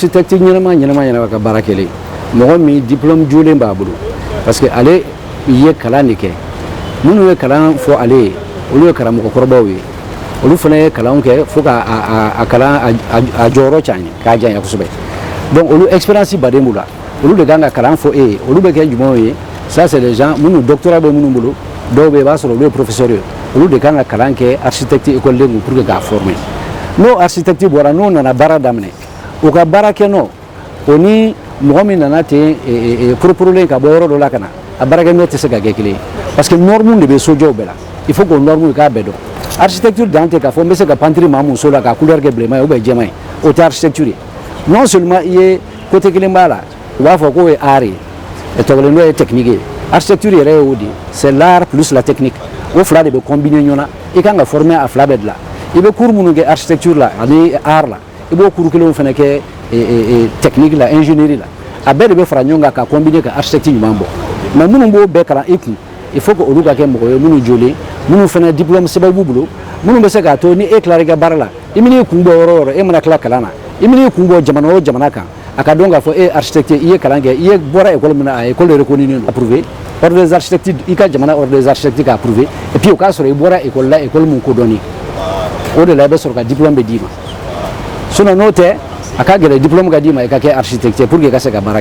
Architecte ɲɛnama ɲɛnama ɲɛnama ka baara kɛlen, mɔgɔ min diplôme jolen b'a bolo, parce que ale ye kalan de kɛ. Minnu ye kalan fɔ ale ye, olu ye karamɔgɔkɔrɔbaw ye. Olu fana ye kalan kɛ fo ka a kalan a jɔyɔrɔ ca ye k'a janya kosɛbɛ. Donc olu expérience baden b'u la, olu de kan ka kalan fɔ e ye. Olu bɛ kɛ jumɛnw ye? Ça, c'est des gens minnu doctorat bɛ minnu bolo. Dɔw bɛ yen, i b'a sɔrɔ olu ye professeur ye. Olu de kan ka kalan kɛ architecte école kun pour que k'a former. N'o architecte bɔra, n'o nana baara daminɛ, u ka baara kɛ nɔ, o ni mɔgɔ min nana ten poroporolen ka bɔ yɔrɔ dɔ la ka na, a baarakɛ nɔ tɛ se ka kɛ kelen ye, parce que norme de bɛ sojɔw bɛɛ la. Il faut k'o norme, i k'a bɛɛ dɔn. Architecture dan tɛ k'a fɔ n bɛ se ka peinture maa mun so la ka couleur kɛ bilenman ye ou bien jɛman ye, o tɛ architecture ye. Non seulement i ye côté kelen b'a la, u b'a fɔ k'o ye art ye, tɔgɔlen dɔ ye technique ye. Architecture yɛrɛ ye o de ye, c'est l'art plus la technique. O fila de bɛ combiner ɲɔgɔn na. I kan ka former a fila bɛɛ de la. I bɛ cours minnu kɛ architecture la ani art la, i b'o cours kelenw fana kɛ technique la, ingénierie la. A bɛɛ de bɛ fara ɲɔgɔn kan ka combiner ka architecte ɲuman bɔ. Mais minnu b'o bɛɛ kalan i kun, il faut que olu ka kɛ mɔgɔ ye minnu jolen, minnu fana diplôme sɛbɛn b'u bolo, minnu bɛ se k'a to ni e tilara i ka baara la, i man'i kun bɔ yɔrɔ o yɔrɔ, e mana tila kalan na, i man'i kun bɔ jamana o jamana kan, a ka dɔn k'a fɔ e ye architecte, i ye kalan kɛ, i ye bɔra école min na, a école reconnue don, approuvé ordre des architectes, i ka jamana ordre des architectes k'a approuvé, et puis o k'a sɔrɔ i bɔra école la, école mun kodɔnni. O de la i bɛ sɔrɔ ka diplôme bɛ d'i ma. Sinon n'o tɛ, a ka gɛlɛn diplôme ka d'i ma i ka kɛ architecte pour que i ka se ka baara kɛ.